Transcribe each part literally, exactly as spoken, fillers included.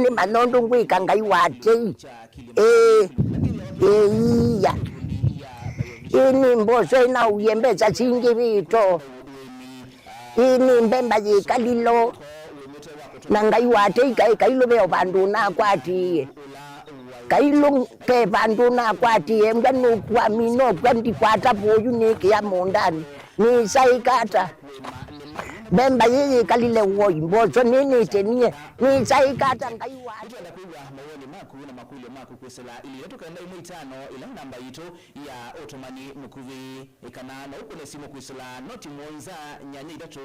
Nĩmanya ũndũ ngwĩka, Ngai wa tei. Ĩĩ, ĩia. Ĩĩ, nĩ mboso ĩnauie mbesa singĩ vĩto. Ĩĩ, nĩ mbemba yĩkalilo. Na Ngai wa tei kaĩ kailũ ve vandũ nakwatĩĩe. Kailũ ke vandũ nakwatĩĩe, mbwa nũkwami, nokw'a ndikwata vũyu nĩkĩa mũũndanĩ. Nĩsaĩka ata? Mbemba yĩĩ yĩkalile woi, mboso nĩnĩte nie. Nĩsaĩka ata Ngai wa... Nĩtwenda kwĩw'a mawoni maku na makũlyo maku kwĩsĩla ilĩ itatũ kenda ĩmwe itano, ĩla namba yitũ ya ũtũmani mũkuvĩ, kana no ũkũne simũ kwĩsĩla noti mũonza nyanya itatũ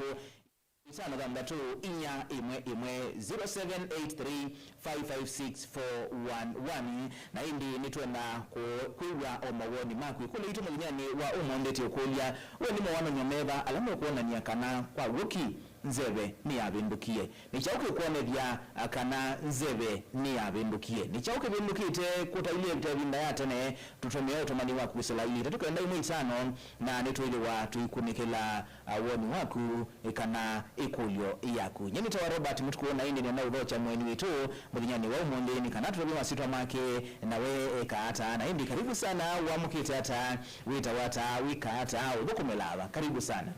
itano thanthatũ inya ĩmwe ĩmwe, zero seven eight three five five six four one one. Na ĩndĩ nĩtwenda kũ-, kwĩw'a o mawoni maku ĩkũlyo yitũ mũthenyanĩ wa ũmũnthĩ. Tũũkũlya, we nĩ mawonany'o meva ala mekwonany'a kana kwa w'o ki nzeve nĩyavĩndũkie? Nĩ kyaũ kĩkwonethya, a, kana nzeve nĩyavĩndũkie? Nĩ kyaũ kĩvĩndũkĩte kũtailye ta ĩvinda ya tene? Tũtũmĩe ũtũmani wa kwĩsĩla ilĩ itatũ kenda ĩmwe itano, na nĩtwĩthĩwa tũikunĩkĩla, a, woni waku, ĩ, kana ĩkũlyo yaku. Nyie nĩtawa Robert Mũtukũ, na ĩndĩ nĩenda ũthokya mũeni witũ mũthenyanĩ wa ũmũnthĩ nĩ kana tũtavye masyĩtwa make, na we eka ata. Na ĩndĩ karibu sana, wamũkĩte ata, wĩtawa ata, wĩka ata, ũthũkũmĩla va? Karibu sana.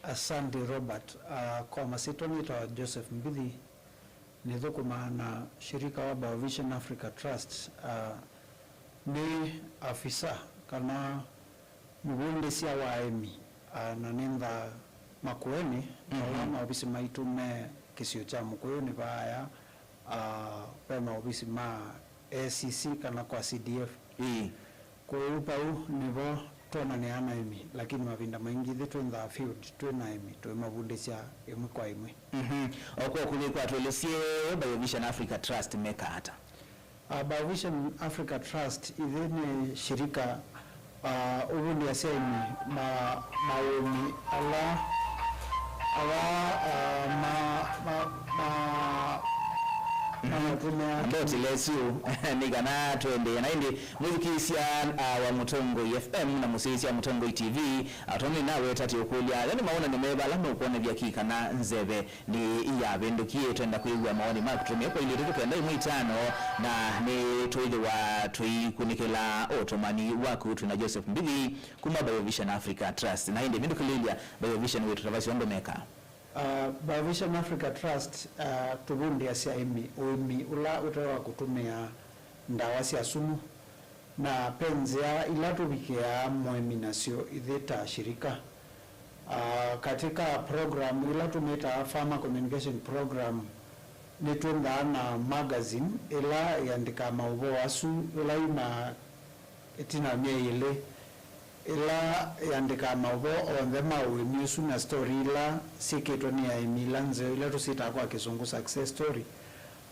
Asante, Robert. Ah, kwa masyĩtwa nĩtawa Joseph Mbithi, nĩthũkũmaa na shirika wa Biovision Africa Trust. Ah, nĩ afisa kana mũvundĩsya wa aĩmi, ah, na nĩnthaa Makueni, mhm, ala maovisi maitũ me kĩsio kya Mũkũyũnĩ vaaya, ah, ve maovisi ma A C C kana kwa C D F. Ĩĩ. Kwoou vau nĩvo twonanĩaa na aĩmi, lakini mavinda maingĩ ithyĩ twĩnthaa field twĩ na aĩmi tũimavundĩsya ĩmwe kwa ĩmwe. Mhm. O kwa ũkuvĩ, kwa tũelesye Biovision Africa Trust meka ata? Ah, Biovision Africa Trust ithyĩ nĩ shirika, ah, ũvundĩasya aĩmi ma, maũĩmi ala, ala, ah, ma, ma, ma, mhm, manatũmĩa. Ndoti lesu nĩ kana tũendee na ĩndĩ. Mwĩthukĩĩsya, ah, wa Mũtongoi F M na mũsyaĩĩsya Mũtongoi T V, ah, tondũ nĩnaweta tĩ ũkũlya, aya nĩ mawonany'o meva ala meũkwonethya ki kana nzeve nĩyavĩndũkie? Twenda kwĩw'a mawoni maku, tũtũmĩe kwa ilĩ itatũ kenda ĩmwe itano, na nĩtwĩthĩwa tũikunĩkĩla ũtũmani waku. Twĩ na Joseph Mbithi kuma Biovision Africa Trust. Na ĩndĩ mĩndũkĩlĩlya, Biovision wĩtũtavasya ũndũ mekaa? Ah, Biovision Africa Trust, ah, tũvundĩasya aĩmi ũĩmi ũla ũte wa kũtũmĩa ndawa sya sumu, na ve nzĩa ila tũvikĩaa mũĩmi nasyo ithyĩ ta shirika. Ah, katika program ila tũmĩtaa Farmer Communication Program, nĩtwĩnthaa na magazine ĩla ĩandĩkaa maũvoo asu, ĩla yumaa ĩtina wa myei ĩlĩ, ĩla ĩandĩkaa maũvoo onthe ma ũĩmi ũsu na story ila syĩkĩtwe nĩ aĩmi ila nzeo, ila tũsyĩtaa kwa Kĩsũngũ success story.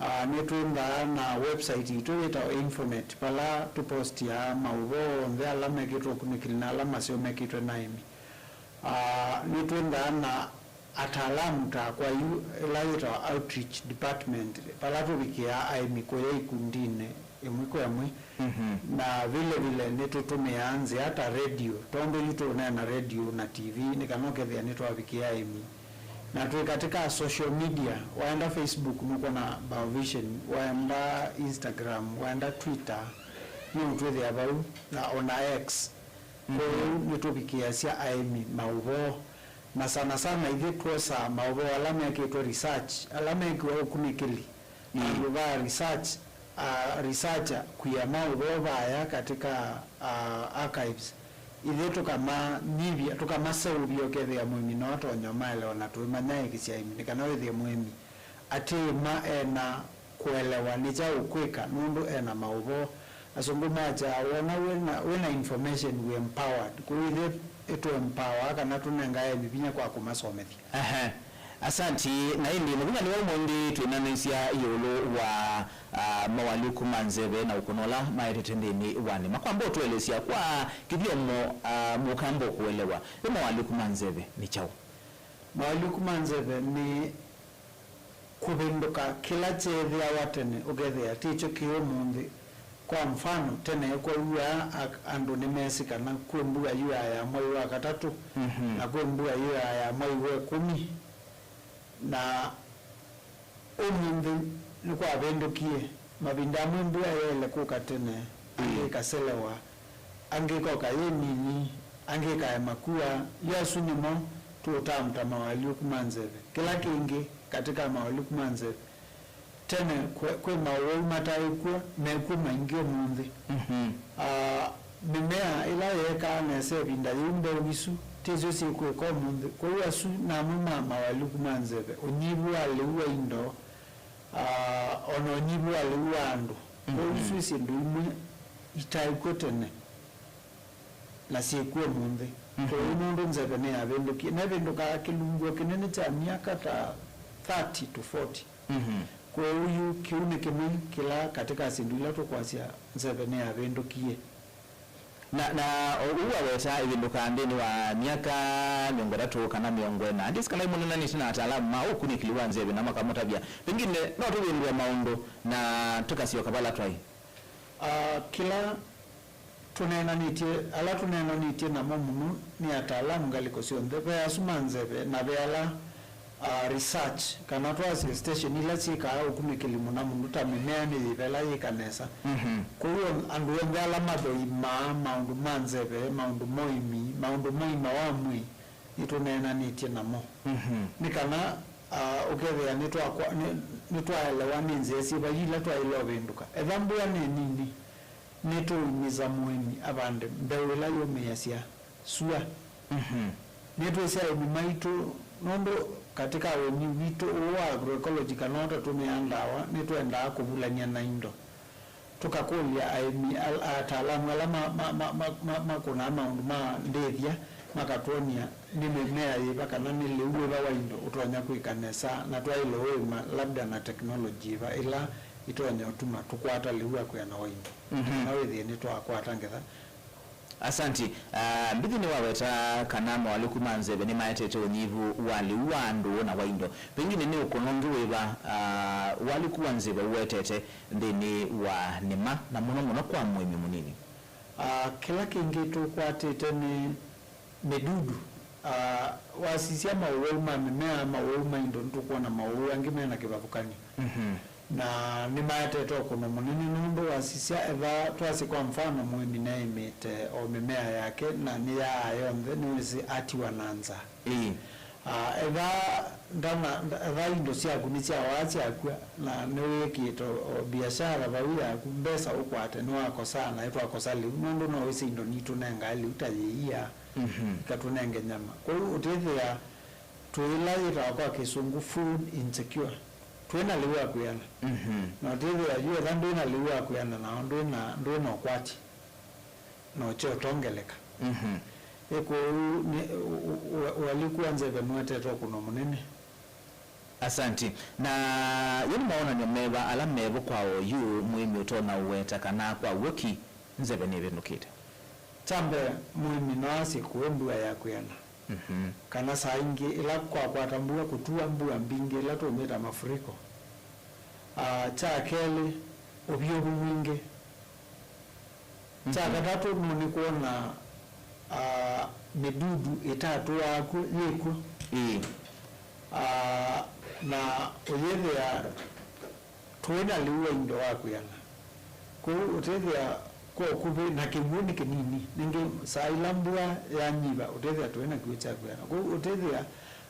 Ah, nĩtwĩnthaa na website yitũ yĩtawa Infonet, vala tũpostiaa maũvoo onthe ala mekĩtwe ũkunĩkĩli na ala maseo mekĩtwe na aĩmi. Ah, nĩtwĩnthaa na ataalamu ta kwa yu ĩla yĩtawa outreach department, vala tũvikĩaa aĩmi kũya ikundinĩ ĩmwe kwa ĩmwe. Mhm. Na vile vile nĩtũtũmĩaa nzĩa ta radio, tondũ yu tũũneena radio na T V, nĩ kana ũkethĩa nĩtwavikĩa aĩmi. Na twĩ katĩ ka social media, waenda Facebook nũkwona Biovision, waenda Instagram, waenda Twitter, nũũtwĩthĩa vau, na ona X. Mhm. Kwoou nĩtũvikĩĩasya aĩmi maũvoo, na sana sana ithyĩ twosaa maũvoo ala mekĩtwe research, ala mekiwa ũkunĩkĩli, mm, andũ va research, a, researcher kwia maũvoo vaya katika, a, archives. Ithyĩ tũkamanyivya, tũkamaseũvya ũkethĩa mũĩmi no atonya ũmaelewa, na tũimanya ĩkĩsya aĩmi nĩ kana wĩthĩe mũĩmi atĩĩma ena kũelewa nĩ kyaũ ũkwĩka, nũndũ ena maũvoo. Asũngũ makyaa, wona wĩna, wĩna information, wĩ empowered. Kwoou ithyĩ ĩtũ empower kana tũnengae aĩmi vinya kwa kũmasomethya. Aha. Asanti. Na ĩndĩ mũthenya nĩ wa ũmũnthĩ twĩnanĩsya ĩũlũ wa, ah, mawalũku ma nzeve na ũkũno ũla maetete nthĩnĩ wa nĩma. Kwamba ũtũelesya kwa kĩthyomo, ah, mũkamba ũkũelewa, nĩ mawalũku ma nzeve nĩ kyaũ? Mawalũku ma nzeve nĩ kũvĩndũka kĩla kyeethĩawa tene ũkethĩa tikyo kĩ ũmũnthĩ. Kwa mfano, tene kwauaa ak-, andũ nĩmesĩ kana kwĩ mbua yuaa ya mwai wa katatũ, mhm, na kwĩ mbua yuaa ya mwai wa ĩkũmi, na ũmũnthĩ Nĩkwavĩndũkie. Mavinda amwe mbua yaĩle kũka tene, angĩ ĩkaselewa, angĩ ĩkoka yĩ nini, angĩ ĩkaema kua. Yu asu nĩmo tũũtamta mawalyũku ma nzeve. Kĩla kĩngĩ katĩ ka mawalyũku ma nzeve, tene kwĩ, kwĩ maũwau mataĩ kw'o, mekw'o maingĩ ũmũnthĩ. Mhm. Ah, mĩmea ĩla yeekaa nesa ĩvinda yĩu, mbeũ isu, tĩsyo syĩkwĩka ũmũnthĩ. Kwoou asu namo ma mawalyũku ma nzeve, ũnyivu wa lĩu wa indo, ah, o na ũnyivu wa lĩu wa andũ. Kwoou isu syĩndũ imwe itaĩ kw'o tene na syĩkw'o ũmũnthĩ. Mhm. Kwoou nũndũ nzeve nĩyavĩndũkie, nĩvĩndũkaa kĩlungu kĩnene kya myaka ta thirty to forty. Mhm. Kwoou yu kĩu nĩ kĩmwe kĩla katĩ ka syĩndũ ila tũkwasya nzeve nĩyavĩndũkie. Na, na ũu waweta ĩvĩndũkaa nthĩnĩ wa myaka mĩongo ĩtatũ kana mĩongo ĩna. Ndĩsĩ kana imũnenanĩtye na ataalamu ma ũkunĩkĩli wa nzeve na makamũtavya. Pengine no tũvĩndũe maũndũ na tũkasyoka vala twaĩ. Ah, kĩla tũneenanĩtye, ala tũneenanĩtye namo mũno nĩ ataalamu ngalĩko syonthe. Ve asu ma nzeve na ve ala, ah, research, kana twasye station ila syĩkaa ũkunĩkĩli mũna mũno ta mĩmea nĩ yĩva ĩla yĩka nesa. Mhm. Kwoou andũ onthe ala mathũimaa maũndũ ma nzeve, maũndũ ma ũĩmi, maũndũ ma ũima wa mwĩĩ, nĩtũneenanĩtye namo. Mhm. Nĩ kana, ah, ũkethĩa nĩtwakwa-, nĩ-, nĩtwaelewa nĩ nzĩa syĩva yu ila twaĩle ũvĩndũka. Etha mbua nĩ nini, nĩtũũimĩsa mũĩmi avande mbeũ ĩla yũmĩĩasya sua. Mhm. Nĩtwĩsĩ aĩmi maitũ, nũndũ katĩ ka ũĩmi witũ ũũ wa agroecology kana ũtatũmĩaa ndawa, nĩtwendaa kũvulany'a na indo. Tũkakũlya aĩmi al-, ataalamu ala ma-, ma-, makũnaa maũndũ ma ndĩthya, makatwony'a nĩ mĩmea yĩva kana nĩ lĩu wĩva wa indo ũtonya kwĩka nesa, na twaĩle ũĩma labda na teknolongyi yĩva ĩla ĩtonya ũtuma tũkwata lĩu wa kwĩana wa indo, mhm, kana wĩthĩe nĩtwakwata ngetha. Asanti. Ah, mbithi nĩwaweta kana moalyũku ma nzeve nĩmaetete ũnyivu wa lĩu wa andũ na wa indo. Pengine nĩ ũkũno ũngĩ wĩva, ah, ũalyũku wa nzeve ũwetete nthĩnĩ wa nĩma, na mũno mũno kwa mũĩmi mũnini? Ah, kĩla kĩngĩ tũkwatĩte nĩ mĩdudu. Ah, wasisya maũwau ma mĩmea, maũwau ma indo, nĩtũkwona maũwau angĩ mena kĩvathũkany'o. Mhm. Na nĩmaetete ũkũno mũnene nũndũ wasisya, etha twasye kwa mfano mũĩmi naĩmĩte o mĩmea yake na nĩyaaa yonthe, nĩwĩsĩ atiwa na nzaa. Ĩĩ. Ah, etha ndana, etha indo syaku nĩsyawaa syakw'a, na nĩwĩkĩte o, o biashara vau yaku, mbesa ũkwate nĩwakosaa, na ĩtwakosa lĩu, nũndũ no wĩsĩ indo nitũnengaa lĩu ta yĩia, mhm, ikatũnenge nyama. Kwoou ũtĩthĩa twĩ ĩla yĩtawa kwa Kĩsũngũ food insecure. Twĩ na lĩu wa kwĩana. Mhm. Na ũtĩthĩa yu etha ndwĩ na lĩu wa kwĩana nao, ndwĩ na, ndwĩ na ũkwati. Na ũkyotongeleka. Mhm. Ĩ kwoou nĩ, ũ-, ũ-, ũ-, ũalyũku wa nzeve nũetete ũkũno mũnene. Asanti. Na yu nĩ mawonany'o meva ala mevo kwa oyu mũĩmi ũtonya ũweta kana kwa w'o ki nzeve nĩvĩndũkĩte? Kya mbee, mũĩmi no asye kũĩ mbua ya kwĩana. Mhm. Kana saa ingĩ ĩla kwakwata mbua, kũtua mbua mbingĩ ĩla tũmĩta mafuriko. Ah, kya kelĩ, ũvyũvu mwingĩ. Kya, mhm, katatũ, no nĩ kwona, ah, mĩdudu ĩtatũaa kw'o yĩkw'o. Ĩĩ. Ah, na ũyĩthĩa tũĩ na lĩu wa indo wa kwĩana. Kwoou ũtethĩa kwa ũkuvĩ na kĩw'ũ nĩ kĩnini. Nĩngĩ saa ila mbua yanyiva, ũtethĩa tũĩ na kĩw'ũ kya kwĩana. Kwoou ũtethĩa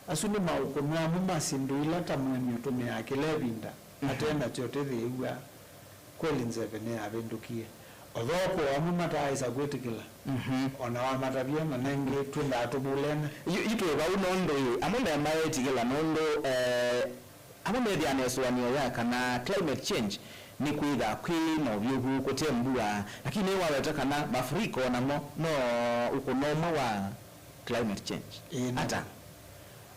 asu nĩ maũkũno amwe ma syĩndũ ila ta mũĩmi ũtũmĩaa kĩla ĩvinda, mhm, ate nakyo ũtethĩa ĩw'a. Kweli nzeve nĩyavĩndũkie. Although kwĩ amwe mataaĩsa kwĩtĩkĩla, mhm, o na wamatavya, na nengĩ twĩndaa tũvulene. Yu, yu twĩ vau nũndũ ĩ, amwe memaetĩkĩla nũndũ, eh, amwe methĩaa na ĩsũanĩo ya kana climate change nĩ kwĩtha kwĩ na ũvyũvu kũte mbua, lakini waweta kana mafuriko namo no ũkũno ũmwe wa climate change. Ĩĩ, nĩ ata?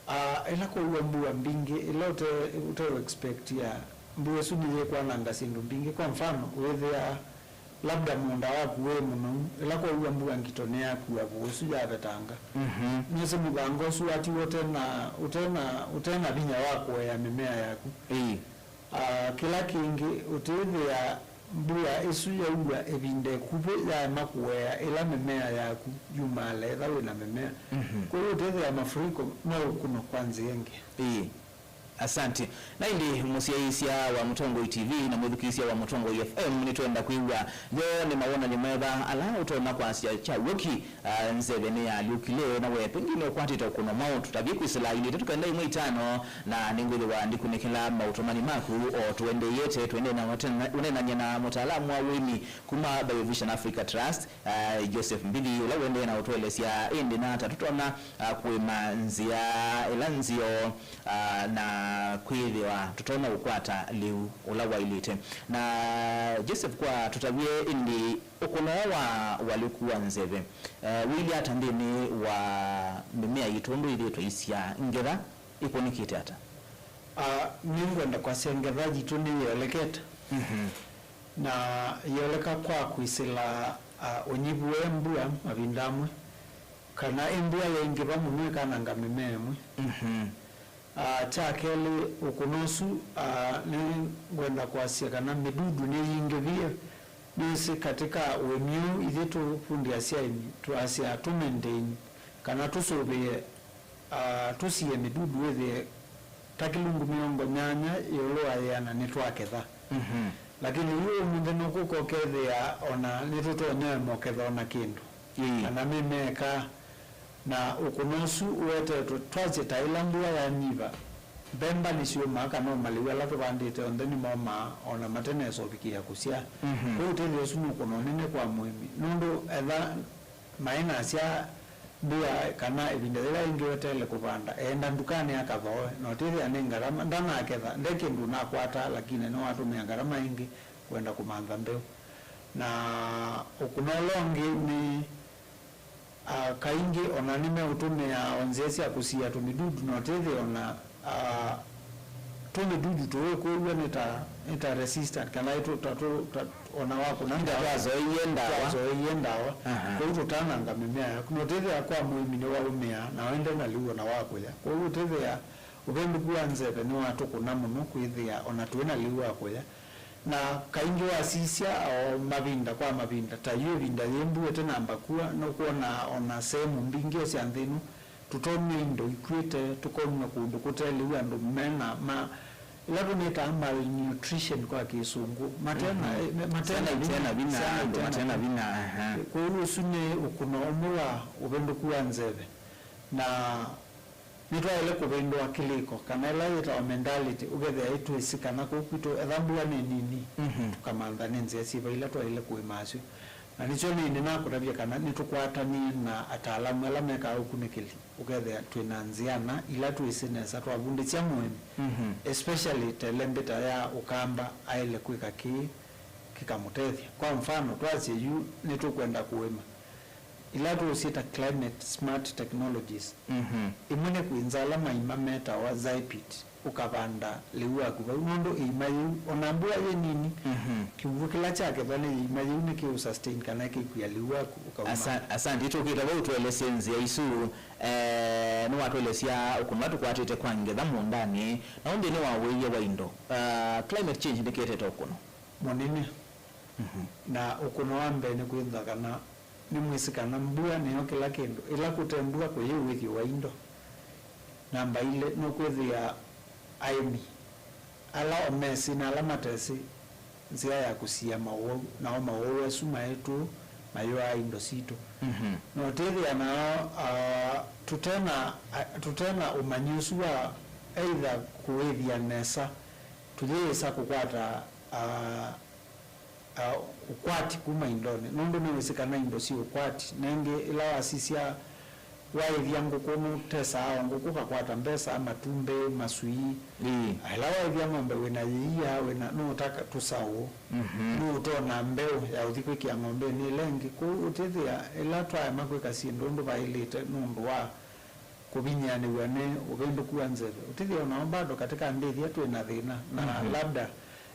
Ah, ĩla kwaua mbua mbingĩ, ĩla ũte, ũte expect ya mbua ĩsu nĩyĩkwananga syĩndũ mbingĩ. Kwa mfano, wĩthĩa labda mũũnda waku wĩ mũnou, ĩla kwaua mbua ngito nĩyakua vũũ ũsu yavetanga. Mhm. Nĩsĩ mũthanga ũsu watiwa ũte na, ũte na, ũte na vinya wa kũea mĩmea yaku. Ĩĩ. Ah, kĩla kĩngĩ, ũtĩthĩa mbua ĩsu yaua ĩvinda ĩkuvĩ yaema kũea ĩla mĩmea yaku yumaala, etha wĩ na mĩmea. Mhm. Kwoou ũtĩthĩa mafuriko no ũkũno kwa nzĩa ĩngĩ. Ĩĩ. Asante. Na ĩndĩ mũsyaĩĩsya wa Mũtongoi T V na mwĩthukĩĩsya wa Mũtongoi F M, nĩtwenda kwĩw'a yo nĩ mawonany'o meva ala ũtonya kwasya kya w'oki, ah, nzevenĩ ya alyũkile, na we pengine ũkwatĩte ũkũno mwaũ, tũtavye kwĩsĩla ilĩ itatũ kenda ĩmwe itano, na nĩngwĩthĩwa ndikunĩkĩla maũtũmani maku o tũendeete, tũendee na ũneenany'a na mũtaalamu wa ũĩmi kuma Biovision Africa Trust, ah, Joseph Mbithi, ũla ũendee na ũtũelesya ĩndĩ nata tũtonya, ah, kũĩma nzĩa ĩla nzeo, ah, na kwĩthĩwa tũtonya ũkwata lĩu ũla waĩlĩte. Na Joseph, kwa tũtavye ĩndĩ, ũkũno wa ũalyũku wa nzeve, eh, wĩilye ata nthĩnĩ wa mĩmea yitũ, ũndũ ĩthĩĩtwe isyaa ngetha ĩkũnĩkĩte ata? Ah, nĩngwenda kwasya ngetha yitũ nĩyĩolekete. Mhm. Na yĩoleka kwa kwĩsĩla, ah, ũnyivu wa mbua mavinda amwe, kana ĩ mbua yaingĩva mũno ĩkananga mĩmea ĩmwe. Mhm. Ah, kya kelĩ, ũkũno ũsu, ah, nĩngwenda kwasya kana mĩdudu nĩyingĩvie. Nĩwĩsĩ katĩ ka ũĩmi ũũ, ithyĩ tũvundi asya aĩmi, twasya tũ maintain kana tũsũvĩe, ah, tũsie mĩdudu ĩthĩe ta kĩlungu mĩongo nyanya ĩũlũ wa yĩana nĩtwaketha. Mhm. Lakini yu ũmũnthĩ nũkũka ũkethĩa ona nĩtũtonya moketha ona kĩndũ. Ĩĩ. Kana mĩmea ĩkaa. Na ũkũno ũsu ũetetwe twasye ta ĩla mbua yanyiva, mbemba nĩsyũmaa kana o malĩu ala tũvandĩte onthe nĩmomaa ona mate nesa ũvikĩĩa kũsyaa. Mhm. Kwoou ũtethyo ũsu nĩ ũkũno ũnene kwa mũĩmi, nũndũ etha maĩ nasya mbua kana ĩvinda yĩla yĩngĩ weteele kũvanda, eenda ndukanĩ akathooe, na ũtethĩa nĩ ngarama, ndanaketha, nde kĩndũ ũnakwata, lakini nĩwatũmĩa ngarama ĩngĩ kwenda kũmantha mbeũ. Na ũkũno ũla ũngĩ nĩ, ah, kaingĩ ona nĩmeũtũmĩa o nzĩa sya kũsia tũmidudu, na ũtethĩa ona, ah, tũmidudu tũũkwĩw'a nĩ ta, nĩ ta resistant, kana ĩ tũ-, ta, tũ-, ta, ona wakũna ndawa, twazoeie ndawa. Twazoeie ndawa. Aha. Kwoou tũtananga mĩmea yaku. Na ũtethĩa kwa mũĩmi nĩwaũmĩaa, na wende na lĩu ona wa kũya. Kwoou ũtethĩa ũvĩndũku wa nzeve nĩwatũkũna mũno kwĩthĩa ona twĩ na lĩu wa kũya. Na kaingĩ wasisya o mavinda kwa mavinda, ta yu ĩvinda yĩ mbua ĩtanamba kua, nũkwona ona sehemu mbingĩ o sya nthĩ ĩno, tũtomie indo ikw'ĩte, tũkomw'a kũndũ kũte lĩu andũ mena ma, ĩla tũmĩtaa malnutrition kwa Kĩsũngũ. Mate na, mhm, eh, ma-, mate na vinya, syana ite na vinya, syana andũ ite na mate na vinya, aha. Kwoou ũsu nĩ ũkũno ũmwe wa ũvĩndũku wa nzeve. Na nĩtwaĩle kũvĩndũa kĩlĩko, kana ĩla yĩtawa mentality, ũkethĩa ĩtwĩsĩ kana kũu kwitũ etha mbua nĩ nini, mhm, tũkamantha nĩ nzĩa syĩva ila twaĩle kũĩma asyo. Na nĩkyo nĩnĩ nakũtavya kana nĩtũkwatanie na ataalamu ala mekaa ũkunĩkĩli, ũkethĩa twĩ na nzĩa na ila twĩsĩ nesa twavundĩsya mũĩmi, mhm, especially tele mbĩta ya Ũkamba aĩle kwĩka kĩĩ kĩkamũtethya. Kwa mfano, twasye yu nĩtũkwenda kũĩma, ila tũũsyĩta climate smart technologies. Mhm. Ĩmwe nĩ kwĩnza ala maima metawa Zypit, ũkavanda lĩu waku vau, nũndũ ĩima yĩu, ona mbua yĩ nini, mhm, kĩw'ũ kĩla kyakethwa nĩ ĩima yĩu nĩkĩũsustain kana kĩkwia lĩu waku ũkauma. Asa-, asante. Tũkĩta vau, tũelesye nzĩa isu, eh, nĩwatũelesya ũkũno ũla tũkwatĩte kwa ngetha mũũndanĩ, na ũnthĩnĩ wa wĩia wa indo. Ah, climate change nĩkĩetete ũkũno mũnene. Mhm. Na ũkũno wa mbee nĩ kwĩthwa kana nĩmwĩsĩ kana mbua nĩyo kĩla kĩndũ. Ĩla kũte mbua kũyĩ wĩthyo wa indo. Namba ilĩ, nũkwĩthĩa aĩmi ala o mesĩ na ala matesĩ nzĩa ya kũsia mawau, nao mawau asu maĩ tũũ mayũaa indo sitũ. Mhm. Na ũtĩthĩa nao, ah, tũtena, ah, tũtena ũmanyi ũsu wa either kũĩthya nesa, tũyĩsa kũkwata, ah, ah, ũkwati kuma indonĩ, nũndũ nĩwĩsĩ kana indo syĩ ũkwati. Na ĩngĩ, ĩla wasisya, waĩthya ngũkũ, nũtesaa o ngũkũ, ũkakwata mbesa, matumbĩ, maswii. Ĩĩ. Ĩla waĩthya ng'ombe, wĩna yĩia, wĩna, nũũtaka tũsaũ, mhm, nũũtona mbeũ ya ũthi kwĩkĩa ng'ombenĩ ĩla ĩngĩ. Kwoou ũtĩthĩa ĩla twaema kwĩka syĩndũ ũndũ vaĩlĩte nũndũ wa kũvinyĩanĩw'a nĩ ũvĩndũku wa nzeve. Ũtĩthĩa o nao bado katika ndĩthya twĩ na thĩna, na, mhm, labda,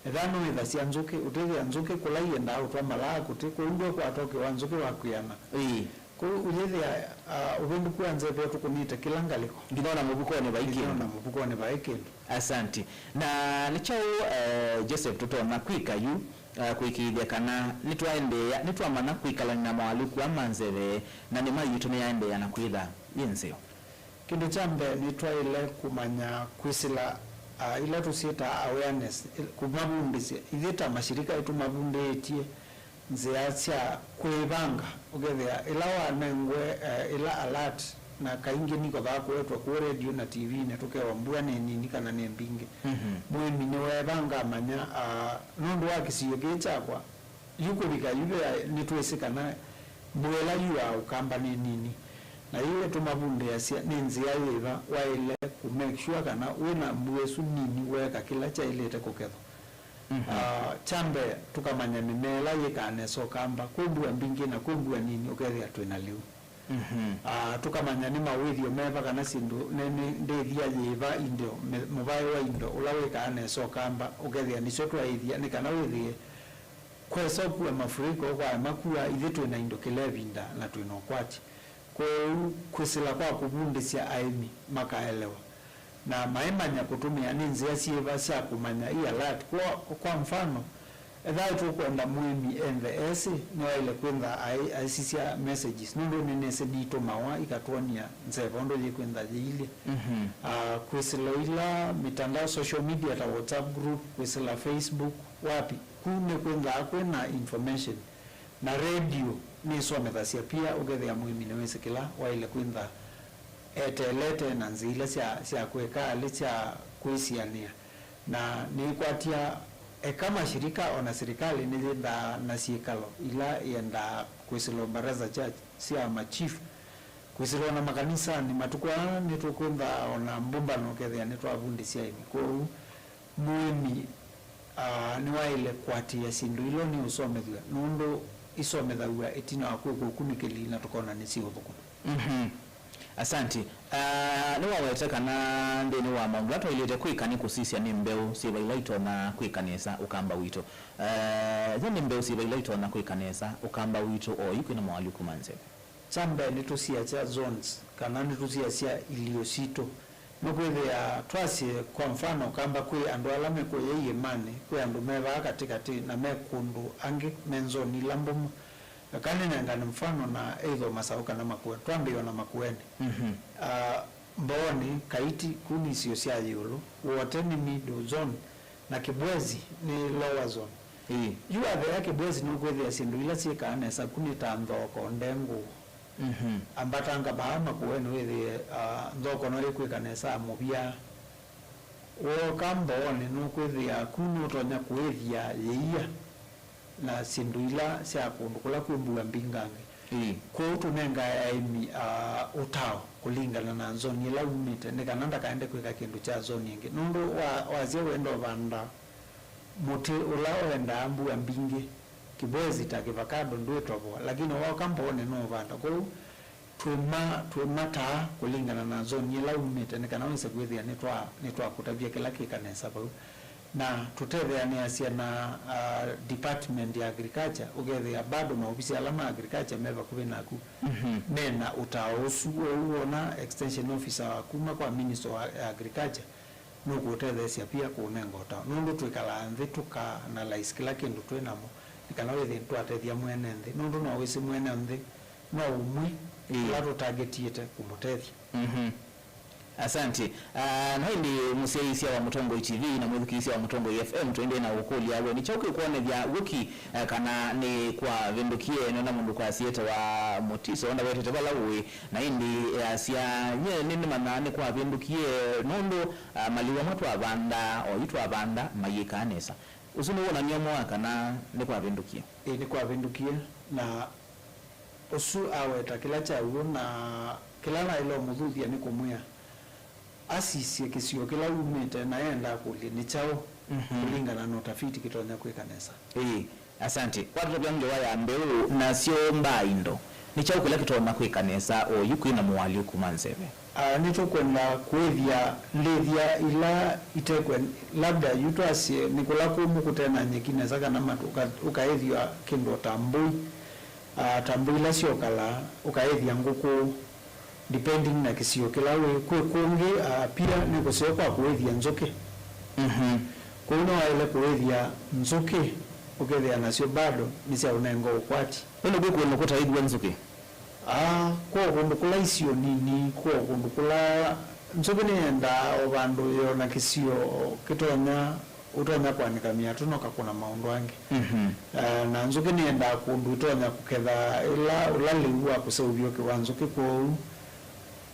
ethĩwa nũĩthasya nzũkĩ, ũtĩthĩa nzũkĩ kũla iendaa ũtwa malaa kũtĩ, kwoou ndwĩkwata ũkĩ wa nzũkĩ wa kwĩana. Ĩĩ. Kwoou ũyĩthĩa, ah, ũvĩndũku wa nzeve ũtũkũnĩte kĩla ngalĩko. Nginya ona mũvukonĩ vai kĩndũ. Nginya ona mũvukonĩ vai kĩndũ. Asanti. Na nĩ kyaũ, eh, Joseph, tũtonya kwĩka yu, eh, kũĩkĩĩthya kana nĩtwaendeea, nĩtwamanya kwĩkalany'a na moalyũku aa ma nzeve, na nĩma yitũ nĩyaendeea na kwĩtha yĩ nzeo? Kĩndũ kya mbee, nĩtwaĩle kũmanya kwĩsĩla, ah, ila tũsyĩtaa awareness, il-, kũmavundĩsya. Ithyĩ ta mashirika nĩtũmavundĩtye nzĩa sya kwĩvanga, ũkethĩa ĩla wanengwe, eh, ĩla alert, na kaingĩ nĩkothaa kũetwa kũũ radio na T V-inĩ tũkewa mbua nĩ nini kana nĩ mbingĩ. Mhm. Mũĩmi nĩweevanga amanya, ah, nũndũ wa kĩsio kĩĩ kyakwa, yu kũvika yu vea nĩtwĩsĩ kana mbua ĩla yuaa Ũkamba nĩ nini. Na yu ĩtũmavundĩasya nĩ nzĩa yĩva waĩle kũ make sure kana wĩ na mbua ĩsu nini weeka kĩla kyaĩlĩte kũkethwa. Mhm. Ah, kya mbee, tũkamanya mĩmea ĩla yĩkaa nesa Ũkamba, kwĩ mbua mbingĩ na kwĩ mbua nini, ũkethĩa twĩ na lĩu. Mhm. Ah, tũkamanya nĩ mawĩthyo meva kana syĩndũ, nĩ, nĩ ndĩthya yĩva indo, mĩ-, mũvaĩ wa indo ũla wĩkaa nesa Ũkamba, ũkethĩa nĩsyo twaĩthya, nĩ kana wĩthĩe kwesa kua mafuriko, kwaema kua, ithyĩ twĩ na indo kĩla ĩvinda na twĩ na ũkwati. Kwoou kwĩsĩla kwa kũvundĩsya aĩmi makaelewa na maimanya kũtũmĩa nĩ nzĩa syĩva sya kũmanya i alert. Kwa, kwa mfano, ethĩwa tũkwenda mũĩmi enthe esĩ, nĩwaĩle kwĩntha ai-, aisisya messages, nũndũ nĩnĩsĩ nitũmawa ikatwony'a nzeva ũndũ yĩkwĩntha yĩilye. Mhm. Ah, kwĩsĩla ila mitandao, social media ta WhatsApp group, kwĩsĩla Facebook, wapi, ku nĩkwĩnthaa kwĩ na information. Na radio nĩsomethasya pia, ũkethĩa mũĩmi nĩwĩsĩ kĩla waĩle kwĩntha eteelete na nzĩa ila sya, sya kwĩka alĩ sya kwĩsianĩa. Na nĩkwatya eka mashirika o na silikalĩ nĩyĩthaa na syĩkalo ila yendaa kwĩsĩlwa baraza sya, sya machifu, kwĩsĩlwa na makanisanĩ. Matukũ aa nĩtũkwĩnthaa o na mbũmbano ũkethĩa nĩtwavundĩsya aĩmi. Kwoou mũĩmi, ah, nĩwaĩle kũatĩĩa syĩndũ ila nĩũsomethw'a, nũndũ isomethaw'a ĩtina wa kwĩkwa ũkunĩkĩli na tũkona nĩsiũthũkũma. Mhm. Asanti. Ah, nĩwawete kana nthĩnĩ wa maũndũ ala twaĩlĩte kwĩka nĩ kũsisya nĩ mbeũ syĩva ila itonya kwĩka nesa Ũkamba witũ. Eh, yo nĩ mbeũ syĩva ila itonya kwĩka nesa Ũkamba witũ oyu kwĩna moalyũku ma nzeve? Kya mbee, nĩtũsiasya zones, kana nĩtũsiasya ilio sitũ. Nũkwĩthĩa twasye, kwa mfano, Ũkamba kwĩ andũ ala mekũya iĩmanĩ, kwĩ andũ me vaa katĩkatĩ, na me kũndũ angĩ me nzoni ila mbũmũ. Eka nĩnengane mfano na either o Masaũ kana Makueni. Twambĩĩe o na Makueni. Mhm. Ah, Mbooni, Kaiti, kũu nĩ isio sya ĩũlũ, Wote nĩ middle zone, na Kibwezi nĩ lower zone. Ĩĩ. Yu watheea Kibwezi nũkwĩthĩa syĩndũ ila syĩkaa nesa ku nĩ ta nthoko, ndengũ, mhm, ambatanga vaa Makueni wĩthĩe, ah, nthoko no ĩkwĩka nesa, mũvya. Wooka Mbooni nũkwĩthĩa ku nũtonya kũĩthya yĩia na syĩndũ ila sya kũndũ kũla kwĩ mbua mbingangĩ. Ĩĩ. Kwoou tũnengae aĩmi, ah, ũtao kũlingana na nzoni ĩla umĩte, nĩ kana ndakaende kwĩka kĩndũ kya nzoni ĩngĩ. Nũndũ wa, wasya wenda ũvanda mũtĩ ũla ũendaa mbua mbingĩ, Kibwezi ta kĩvakado ndwĩtovoa, lakini wooka Mbooni nũũvanda. Kwoou twĩma-, twĩmataa kũlingana na nzoni ĩla umĩte, nĩ kana wĩse kwĩthĩa nĩtwa-, nĩtwakũtavya kĩla kĩka nesa vau. Na tũtetheanĩasya na, ah, department ya agriculture, ũkethĩa bado maovisi ala ma agriculture me vakuvĩ naku, mhm, me na ũtao ũsu. Ũu wona extension officer wa kuma kwa minister wa agriculture nũkũũtetheesya pia kũũnenga ũtao, nũndũ twĩkalaa nthĩ tũka analyze kĩla kĩndũ twĩ namo, nĩ kana wĩthĩe nĩtwatethya mwene nthĩ, nũndũ no wĩsĩ mwene nthĩ no ũmwe, ĩĩ, ũla tũtargetĩte kũmũtethya. Mhm. Asante. Ah, na ĩndĩ mũsyaĩĩsya wa Mũtongoi T V na mwĩthukĩĩsya wa Mũtongoi F M, tũendee na ũkũlya we, nĩ kyaũ kĩkwonethya w'ũki, eh, kana nĩ kwavĩndũkie? Nĩona mũndũ kwasya etawa Mũtiso, ndawetete vala ũĩ, na ĩndĩ easya, nyie nĩnĩmanyaa nĩ kwavĩndũkie, nũndũ, ah, malĩu amwe twavanda, oyu twavanda, mayĩkaa nesa. Ũsu nĩ wonany'o ũmwe wa kana nĩ kwavĩndũkie? Ĩĩ, nĩ kwavĩndũkie, na ũsu aweta kĩla kya w'o, na kĩla naĩle ũmũthuthya nĩ kũmwĩa asisye kĩsio kĩla umĩte, na enda akũlye nĩ kyaũ, mhm, kũlingana na ũtafiti kĩtonya kwĩka nesa. Ĩĩ, asante. Kwatũtavya ngewa ya mbeũ, nasyo mbaa indo. Nĩ kyaũ kĩla kĩtonya kwĩka nesa oyu kwĩna moalyũku ma nzeve? Ah, nĩtũkwenda kũĩthya ndĩthya ila itekwe, labda yu twasye nĩ kũla kũmũ kũte na nyeki nesa kana matu, ũka-, ũkaĩthya kĩndũ ta mbũi, ah, ta mbũi ila syokalaa, ũkaĩthya ngũkũ, depending na kĩsio kĩla wĩ. Kwĩ kũngĩ, ah, pia nĩ kũseo kwa kũĩthya nzũkĩ. Mhm. Kwoou no waĩle kũĩthya nzũkĩ, ũkethĩa nasyo bado nĩsyaũnenga ũkwati. Ĩndĩ kwĩ kũndũ kũtaĩthw'a nzũkĩ? Aa, kwĩ o kũndũ kũla isio nini, kwĩ o kũndũ kũla Nzũkĩ nĩyendaa o vandũ yĩona kĩsio kĩtonya, ũtonya kwanĩka mĩatũ na ũkakũna maũndũ angĩ. Mhm. Eh, na nzũkĩ nĩyendaa kũndũ ĩtonya kũketha ĩla, ũla lĩu wa kũseũvya ũkĩ wa nzũkĩ. Kwoou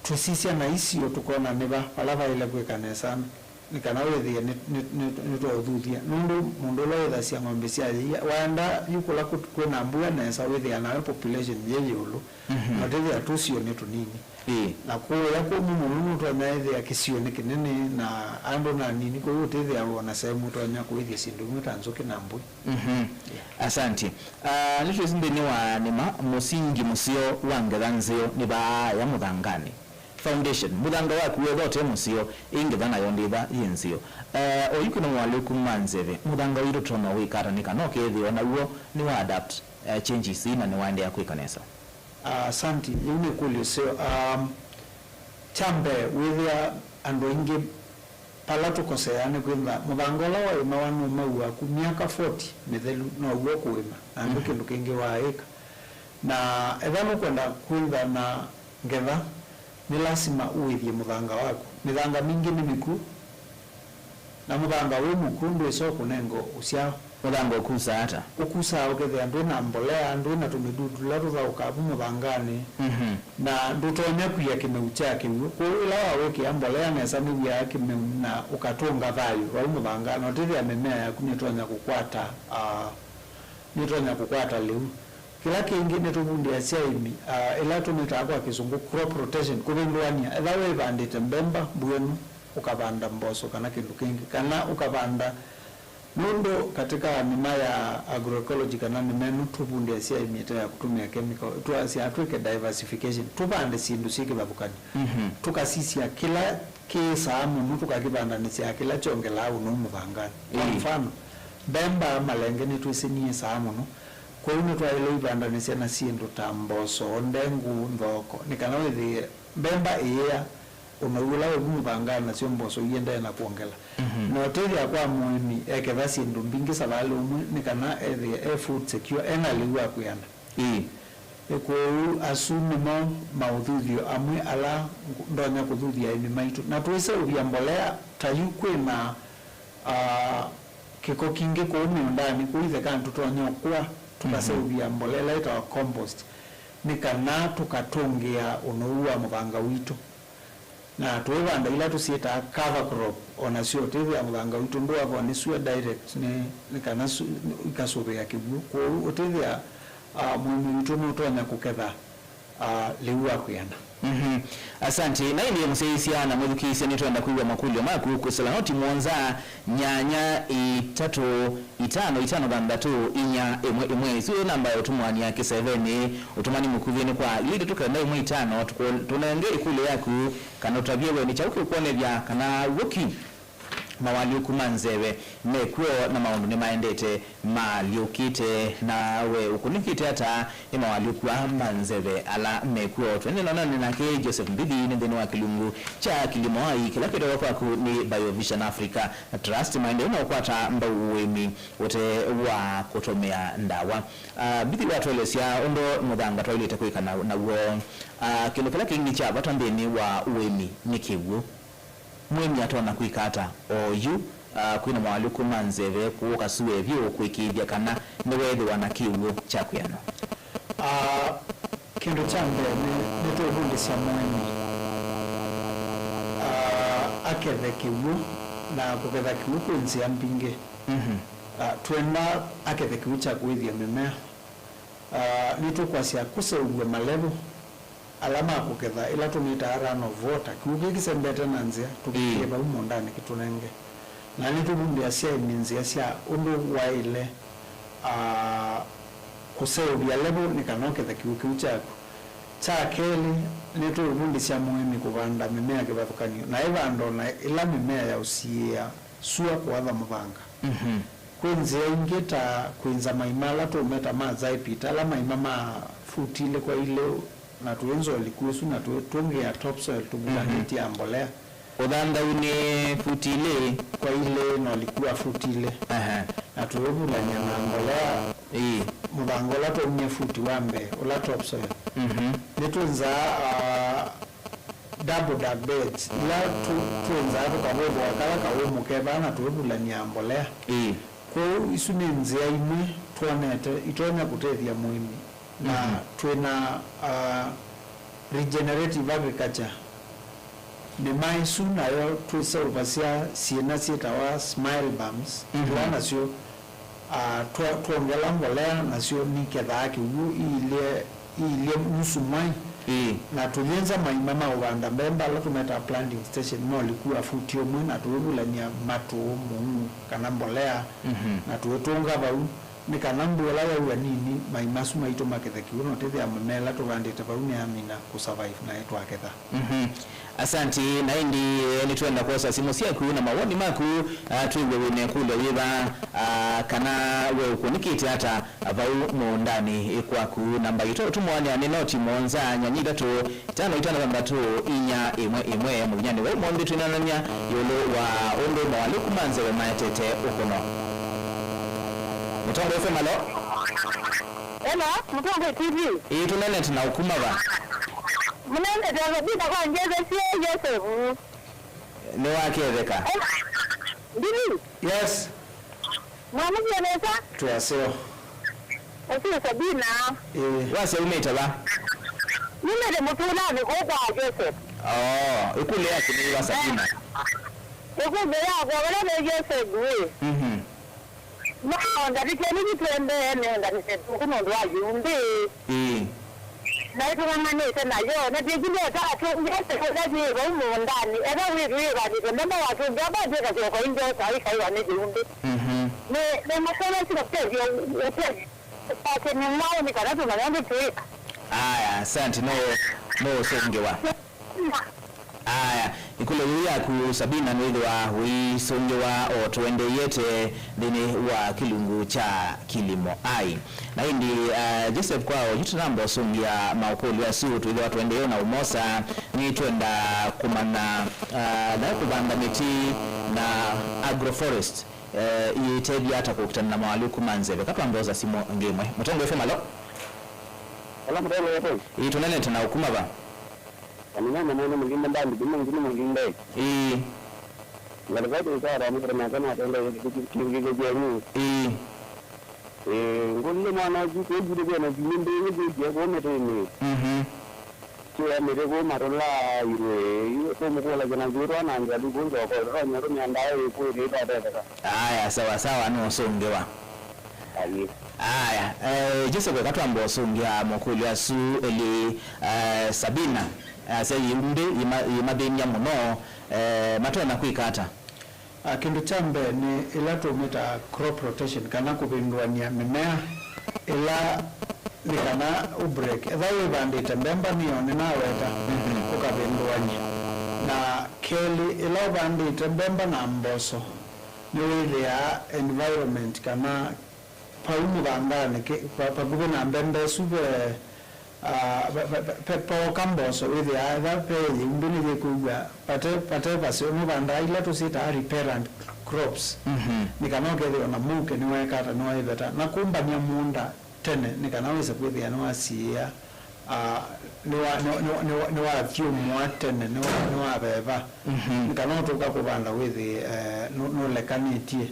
tũsisya na isio tũkona nĩ va vala vaĩle kwĩka nesa nĩ kana wĩthĩe nĩ, nĩ, nĩ, nĩtwaũthuthya. Nũndũ mũndũ ũla wĩthasya ng'ombe sya yĩia, waenda yu kũla kũ-, kwĩna mbua nesa, wĩthĩa nawe population yĩ ĩũlũ, mhm, na ũtĩthĩa tũsio nĩ tũnini. Ĩĩ. Na kũũya kũmũ mũno nũtonya ĩthĩa kĩsio nĩ kĩnene na andũ na nini, kwoou ũtĩthĩa wona sehemu ũtonya kũĩthya syĩndũ imwe ta nzũkĩ na mbũi. Mhm. Yeah. Asante. Ah, nĩtwĩsĩ nthĩnĩ wa nĩma mũsingi mũseo wa ngetha nzeo nĩ vaaya mũthanganĩ. Foundation, mũthanga waku wetha ũte mũseo, ĩ ngetha nayo ndĩtha yĩ nzeo. Eh, oyu kwĩna moalyũku ma nzeve, mũthanga ũyũ tũtonya wĩka ata nĩ kana ũkethĩwa naw'o nĩ wa adapt, eh, changes ii na nĩwaendeea kwĩka nesa? Ah, asanti. Yĩu nĩ ĩkũlyo ĩseo. Um, kya mbee, wĩthĩa andũ aingĩ vala tũkoseaa nĩ kwĩtha mũthanga ũla waĩmawa nũmau waku myaka forty mĩthelu now'o ũkũĩma, na ndwĩ, mhm, kĩndũ kĩngĩ waaĩka. Na ethĩwa nũkwenda kwĩtha na ngetha, nĩ lasima ũĩthye mũthanga waku. Mĩthanga mingĩ nĩ mĩkw'ũ, na mũthanga wĩ mũkw'ũ ndwĩsa ũkũnenga ũsyao. Mũthanga ũkusaa ata? Ũkusaa ũkethĩa ndwĩ na mbolea, ndwĩ na tũmĩdudu tũla tũthaũkaa vu mũthanganĩ, mhm, na ndũtonya kwia kĩmeu kya kĩw'ũ. Kwoou ĩla wawĩkĩa mbolea nesa nĩwiaa kĩmeu na ũkatũnga thayũ vau mũthanganĩ, na ũtĩthĩa mĩmea yaku nĩtonya kũkwata, ah, nĩtonya kũkwata lĩu. Kĩla kĩngĩ nĩtũvundĩasya aĩmi, ah, ĩla tũmĩtaa kwa Kĩsũngũ crop rotation, kũvĩndũanĩa. Ethĩwa wĩvandĩte mbemba mbũenu, ũkavanda mboso kana kĩndũ kĩngĩ, kana ũkavanda, nũndũ katika nĩma ya agroecology kana nĩma ĩno tũvundĩasya aĩmi ĩte ya kũtũmĩa chemical, twasya twĩke diversification, tũvande syĩndũ syĩ kĩvathũkany'o. Mhm. Tũkasisya kĩla kĩĩsaa mũno tũkakĩvandanĩsya kĩla kyongelaa ũnũu mũthanganĩ. Kwa, ĩĩ, mfano, mbemba malenge nĩtwĩsĩ nĩĩsaa mũno, kwoou nĩtwaĩle ũivandanĩsya na syĩndũ ta mboso, ndengũ, nthoko, nĩ kana wĩthĩe mbemba ĩyĩa ũnũu ũla wĩ vu mũthanganĩ, nasyo mboso iendee na kwongela. Mhm. Na ũtethya kwa mũĩmi eketha syĩndũ mbingĩ savalĩ ũmwe nĩ kana ethĩe e food secure, ena lĩu wa kwĩana. Ĩĩ. Ĩ, kwoou asu nĩmo maũthuthyo amwe ala ndonya kũthuthya aĩmi maitũ. Na twĩseũvya mbolea ta yu kwĩna, ah, kĩko kingĩ kũu mĩũndanĩ, kũu ithekanĩ tũtonya ũkũa, tũkaseũvya mbolea ĩla ĩtawa compost, nĩ kana tũkatũngĩa ũnũu wa mũthanga witũ. Na tũivanda ila tũsyĩtaa cover crop, o nasyo ũtĩthĩa mũthanga witũ ndũavwa nĩ sua direct, nĩ, nĩ kana su-, ikasũvĩa kĩw'ũ. Kwoou ũtĩthĩa, ah, mũĩmi witũ nũtonya kũketha, ah, lĩu wa kwĩana. Mhm. Asante. Na ĩndĩ mũsyaĩĩsya na mwĩthukĩĩsya, nĩtwenda kwĩw'a makũlyo maku kwĩsĩla noti mũonza nyanya itatũ itano itano thanthatũ inya ĩmwe ĩmwe. Ĩsu ĩ namba ya ũtũmũanĩa kĩsevenĩ. Ũtũmani mũkuvĩ nĩ kwa ilĩ itatũ kenda ĩmwe itano. Tũkũ-, tũnenge ĩkũlyo yaku kana ũtavye we nĩ kyaũ kĩũkwonethya kana w'o ki mawalyũku ma nzeve mekw'o na maũndũ nĩmaendete maalyũkĩte, na we ũkũnĩkĩte ata nĩ mawalyũku aa ma nzeve ala mekw'o? Tũendeee na ũneena nake Joseph Mbithi nĩ nthĩnĩ wa kĩlungu kya Kilimo Hai kĩla kĩtawa kwaku nĩ Biovision Africa Trust, maendeeo na ũkwata mbau ũĩmi ũte wa kũtũmĩa ndawa. Ah, Mbithi, watũelesya ũndũ mũthanga twaĩlĩte kwĩka na, naw'o. Ah, kĩndũ kĩla kĩngĩ kya vata nthĩnĩ wa ũĩmi nĩ kĩw'ũ. Mũĩmi atonya kwĩka ata oyu, ah, kwĩna mawalyũku ma nzeve, kũũka sue vyũ kũĩkĩĩthya kana nĩweethĩwa na kĩw'ũ kya kwĩana? Ah, kĩndũ kya mbee nĩ, nĩtũũvundĩsya mũĩmi, ah, akethe kĩw'ũ, na kũketha kĩw'ũ kwĩ nzĩa mbingĩ. Mhm. Ah, twenda akethe kĩw'ũ kya kũĩthya mĩmea. Ah, nĩtũkwasya kũseũvw'a malevo ala ma kũketha, ĩla tũmĩtaa run of water, kĩw'ũ kĩĩ kĩsembete na nzĩa, tũvikĩe, ĩĩ, vau mũũndanĩ kĩtũnenge. Na nĩtũvundĩasya aĩmi nzĩa sya ũndũ waĩle, ah, kũseũvya level nĩ kana ũkethe kĩw'ũ kĩu kyaku. Kya kelĩ, nĩtũũvundĩsya mũĩmi kũvanda mĩmea kĩvathũkany'o, na ĩvanda o na ĩla mĩmea ya ũsiĩĩa sua kũatha mũthanga. Mhm. Kwĩ nzĩa ingĩ ta kwĩnza maima ala tũũmeta ma Zypit, ala maima ma futi ilĩ kwa ilĩ, na twĩnza ũliku ũsu, na twĩ-, tũngĩa topsoil tũvukanĩtye, mhm, ya mbolea. Ũthanthau nĩ futi ilĩ kwa ilĩ na ũliku wa futi ilĩ. Aha. Na tũũvulany'a na mbolea, ĩĩ, mũthanga ũla twaumya futi wa mbee, ũla topsoil. Mhm. Nĩtwĩnzaa, ah, double duck beds, ila tũ- twĩnzaa tũkavũthũa kala kaũmũ ke vaa na tũivulany'a mbolea. Ĩĩ. Kwoou isu nĩ nzĩa imwe twonete itonya kũtethya mũĩmi. Na twĩ na, uh, regenerative agriculture. Nĩma ĩsu nayo twĩseũvasya syĩna syĩtawa smile bumps, ila nasyo, uh, twa- twongela mbolea nasyo nikethaa kĩw'ũ iilye, iilye nusu mwai. Ĩĩ. Na tũyĩnza maima ma ũvanda mbemba ala tũmetaa planting station, molikua futi ũmwe, na tũivulany'a matũ, mũu, kana mbolea, na tũitũnga vau. Nĩ kana mbua ĩla yaua nini, mai masu maitũ makethe kĩw'ũ, na ũtethĩa mĩmea ĩla tũvandĩte vau nĩyamina kũ survive naĩ twaketha. Mhm. Asanti, na ĩndĩ, eh, nĩtwenda kwosa simũ syaku na mawoni maku, ah, twĩw'e wĩna ĩkũlyo yĩva, ah, kana we ũkũnĩkĩte ata vau mũũndanĩ kwaku. Namba yitũ ũtũmũanĩa nĩ noti mũonza nyanya ithatũ, itano itano thanthatũ inya ĩmwe ĩmwe. Mũthenya nĩ wa ũmũnthĩ twĩnanany'a ĩũlũ wa ũndũ mawalĩku ma nzeve maetete ũkũno. Mũtongo F M, alo? Hello, Mũtongo T V. Ĩĩ, tũnenete na ũkuma va? Mũnenete Sabina kwa Njethesie Yosefu. Nĩwaketheka? Hello. Ndini? Yes. Mwamũkie nesa? Twĩ aseo. Ũsu Sabina. Ĩĩ. Wasya umĩte va? Numĩte mũtũlanĩ kũu kwa Joseph. Oh, ĩkũlyo yaku nĩ va Sabina? Ĩkũlyo yakwa vala ve Joseph wĩ. Mhm. No ndavĩtye nĩthi twendee nĩenda nĩsetuku nũndũ wa yĩumbĩ. Ĩĩ. Na ĩtũng'ang'anĩte nayo, na twĩkile ata atũngĩte kũla yĩ vau mũũndanĩ, ethwa wĩthĩĩvanĩte mbemba watũngĩa vatw'ĩka kĩoko ingĩ ũsa ĩkaiwa nĩ yĩumbĩ. Mhm. Nĩ, nĩ masolo sila kũtethya ũtethya kwake nĩ mwaũ nĩ kana tũmanya ũndũ twĩka. Aya, asante, no, no ũsũngĩwa. Aya, ĩkũlyo yĩu yaku Sabina nĩwĩthĩwa ũisũngĩwa o tũendeeyete nthĩnĩ wa kĩlungu kya kilimo. Ai. Na ĩndĩ, ah, Joseph Kwao, yu tũnamba ũsũngĩa maũkũlyo asu, twĩthĩwa tũendee na ũmosa, nĩtwenda kũmanya, ah, naĩ kũvanda mĩtĩ na agroforest, eh, iitethya ata kũkitana na mawalĩku ma nzeve? Katwambe osa simũ ĩngĩ ĩmwe. Mũtongo F M, alo? Ala Mũtongo F M. Ĩĩ, tũnenete na ũkuma va? Amina na mwana mũlinde mbandi, kuma ngini mũlinde. Ĩĩ. Ngalivati ĩkara mũkere nake na atenda kĩngĩkĩthya nyu. Ĩĩ. Eh, ngũlile mwana ũsu kũngire kwĩna syumĩ mbĩngĩ syĩkie kũu mĩtĩnĩ. Mhm. Kĩamĩte kũu matũla irwe, iwe tũmũkũlasya na syĩtwa na nzĩa luku nzoko, tũtonya tũmĩa ndawa ĩkwĩte ĩtatetheka. Aya, sawa sawa, nũsũngĩwa. Aye. Aya, eh, Joseph, eka twamba ũsũngĩa makũlyo asu elĩ, eh, Sabina, eh, asya yĩumbĩ yĩma- yĩmathĩny'a mũno, eh, matonya kwĩka ata? Ah, kĩndũ kya mbee nĩ ĩla tũmĩtaa crop rotation, kana kũvĩndũany'a mĩmea ĩla nĩ kana ũ break. Ethĩwa wĩvandĩte mbemba, nĩyo nĩnaweta, ũkavĩndũany'a. Na kelĩ, ĩla ũvandĩte mbemba na mboso, nĩwĩthĩaa environment kana vau mũthanganĩ, kĩ- va- vakuvĩ na mbemba ĩsu ve, ah, ve- ve- ve- ve- pooka mboso, wĩthĩaa ethĩwa ve yĩumbĩ nĩyĩkwĩw'a vate vate vaseo, nũvandaa ila tũsyĩtaa repellent crops, nĩ kana ũkethĩwa na mũuke nĩweeka ata, nĩwaĩveta na kũmbany'a mũũnda tene, nĩ kana wĩse kwĩthĩa nĩwasiĩĩa, ah, nĩwa- nĩwa- nĩwa- nĩwa- nĩwathyũmũa tene, nĩwa- nĩwaveva, nĩ kana ũtũka kũvanda wĩthĩe, eh, nũ- nũlekanĩtye.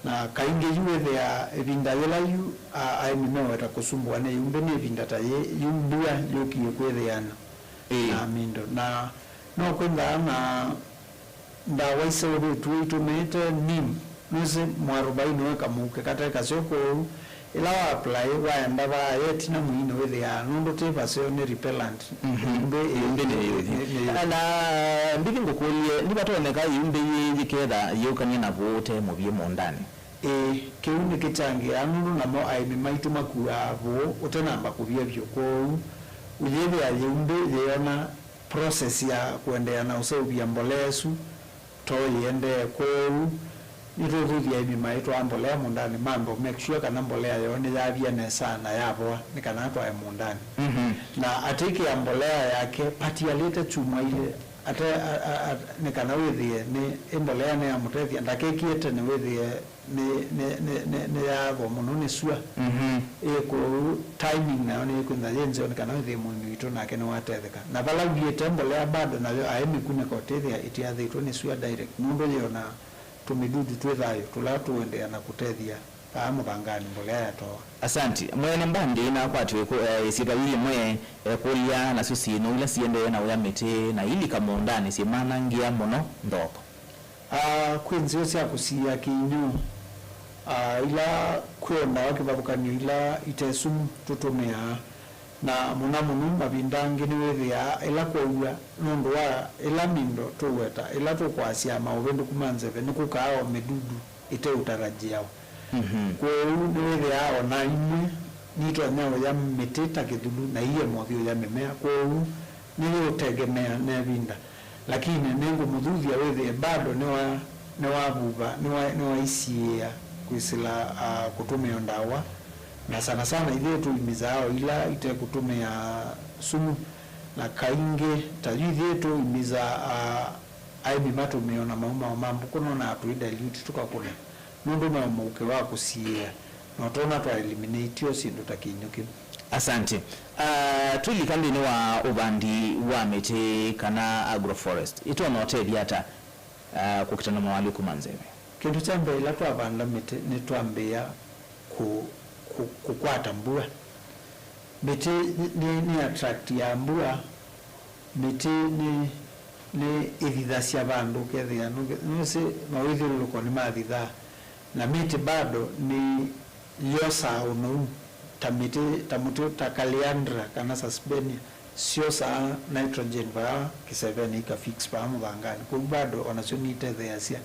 Na kaingĩ yu wĩthĩaa ĩvinda yĩla yu a- aĩmi meweta kũsumbũa nĩ yĩumbĩ nĩ ĩvinda ta yĩĩ yu mbua yũkie kwĩthĩana na mindo. Na no kwĩnthaa na ndawa iseũvĩtw'e itũmĩĩte, neem, nũsĩ mwarubaini wĩ kamũuke kate kaseo kwoou ĩla wa apply waenda vaaya ĩtina mũinĩ wĩthĩaa nũndũ tĩ vaseo nĩ repellent. Ĩumbĩ ĩĩ, ĩumbĩ nĩ yĩũthi. Nĩ- nĩ- Na mbithi ngũkũlye, nĩvatonyeka ĩumbĩ yĩĩ yĩketha yĩũkany'e na vũũ ũte mũvyĩ mũũndanĩ? Ĩĩ, kĩu nĩkĩkyangĩaa nũndũ namo aĩmi maitũ makuaa vũũ ũtenamba kũvya vyũ. Kwoou ũyĩthĩa yĩumbĩ yĩona process ya kũendeea na ũseũvya mbolea ĩsu to ĩendee. Kwoou nĩtũũthuthya aĩmi maitwaa mbolea mũũndanĩ mambe make sure kana mbolea yoo nĩyavya nesa na yavoa nĩ kana atwae mũũndanĩ. Na atĩkĩa mbolea yake patialĩte kyumwa ilĩ ate, a, a, a, nĩ kana wĩthĩe nĩ, ĩ mbolea nĩyamũtethya, ndakekĩe tene wĩthĩe nĩ, nĩ, nĩ, nĩ, nĩyaathwa mũno nĩ sua. Mhm. Ĩ kũu timing nayo nĩkwĩtha yĩ nzeo nĩ kana wĩthĩe mũĩmi witũ nake nĩwatetheka. Na vala viĩte mbolea bado nayo aĩ mĩkunĩko tĩthĩa ĩtiathĩtwe nĩ sua direct, nũndũ yĩona tũmĩdudu twĩ thayũ tũla tũendeea na kũtethya vaa mũthanganĩ mbolea yatoa. Asanti. Mwene mbandi naakwatiwe ku-, eh, ĩsyĩtwa yĩmwe, eh, kũlya nasyo syĩno ila siendee na ũya mĩtĩ na ilika mũũndanĩ syĩmanangĩa mũno nthoko. Ah, kwĩ nzeo sya kũsiĩa kĩinyũ, ah, ila kwĩ o ndawa kĩvathũkany'o ila ite sumu tũtũmĩaa, na mũno mũno mavinda angĩ nĩwĩthĩaa ĩla kwaua nũndũ wa ĩla mĩndo tũweta ĩla tũkwasya maũvĩndũku ma nzeve nĩkũkaa o mĩdudu ĩteũtarajiawa. Mhm. Kwoou nĩwĩthĩaa o na imwe nitonya ũya mĩtĩ ta kĩthulu na iĩma ũthi ũya mĩmea, kwoou nĩyĩũtegemea na ĩvinda. Lakini nĩngũmũthuthya wĩthĩe bado nĩwa-, nĩwavuva, nĩwa-, nĩwaisiĩĩa kwĩsĩla, ah, kũtũmĩa ndawa, na sana sana ithyĩ tũimisaa o ila itekũtũmĩa sumu, na kaingĩ ta yu ithyĩ tũimisaa, ah, aĩmi matũmĩe o na maumao ma mbũkũ, nonaa tũi dilute tũkakũna, nũndũ me mũuke wa kũsiĩĩa, na ũtonya twa eliminate o syĩndũ ta kĩinyũ kĩu. Asante. Ah, twĩlika nthĩnĩ wa ũvandi wa mĩtĩ kana agroforest, ĩtonya ũtethya ata, ah, kũkita na mawalyũku ma nzeve? Kĩndũ kya mbee, ĩla twavanda mĩtĩ, nĩtwambĩĩa kũ-, kũ-, kũkwata mbua. Mĩtĩ nĩ, nĩ, nĩ attract ya mbua. Mĩtĩ nĩ, nĩ ĩthithasya vandũ, ũkethĩa, nũke-, nũsĩ mawĩthyũlũlũko nĩmathithaa, na mĩtĩ bado nĩ yosaa ũnou, ta mĩtĩ, ta mũtĩ ta Calliandra kana Susbenia, syosaa nitrogen vaa kĩsevenĩ, ika fix vaa mũthanganĩ, kwoou bado o nasyo nitetheeasya.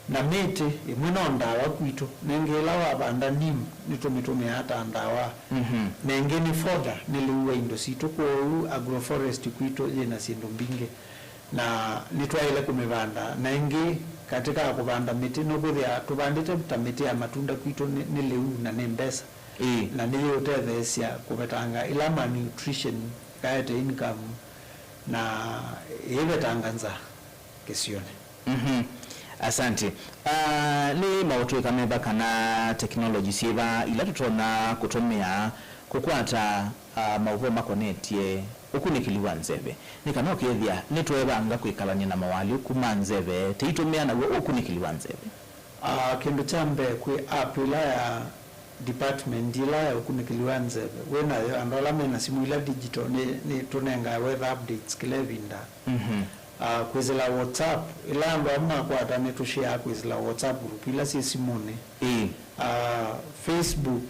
Na mĩtĩ ĩmwe no ndawa kwitũ. Nengĩ ĩla wavanda neem, nĩtũmĩtũmĩaa ta ndawa. Mhm. Nengĩ nĩ fodder, nĩ lĩu wa indo sitũ. Kwoou agroforest kwitũ yĩna syĩndũ mbingĩ, na nĩtwaĩle kũmĩvanda. Na ĩngĩ, katĩ ka kũvanda mĩtĩ, nũkwĩthĩa tũvandĩte ta mĩtĩ ya matunda kwitũ nĩ, nĩ lĩu na nĩ mbesa. Ĩĩ. Na nĩyĩũtetheesya kũvetanga ĩla ma nutrition, ĩkaete income, na ĩivetanga nzaa kĩsionĩ. Mhm. Asante. Ah, nĩ maũtũĩka meva kana technology syĩva ila tũtonya kũtũmĩa kũkwata, ah, maũvoo makonetye ũkunĩkĩli wa nzeve, nĩ kana ũkethĩa nĩtweevanga kwĩkalany'a na mawalyũku ma nzeve tũitũmĩa naw'o ũkunĩkĩli wa nzeve? Ah, kĩndũ kya mbee, kwĩ app ĩla ya department ĩla ya ũkunĩkĩli wa nzeve wĩ nayo. Andũ ala mena simũ ila digital nĩ, nĩ tũnengae weather updates kĩla ĩvinda. Mhm. Ah, kwĩsĩla WhatsApp, ĩla andũ amwe makwata nĩtũsheaa kwĩsĩla WhatsApp group ila syĩ simũnĩ. Ĩĩ. Ah, Facebook,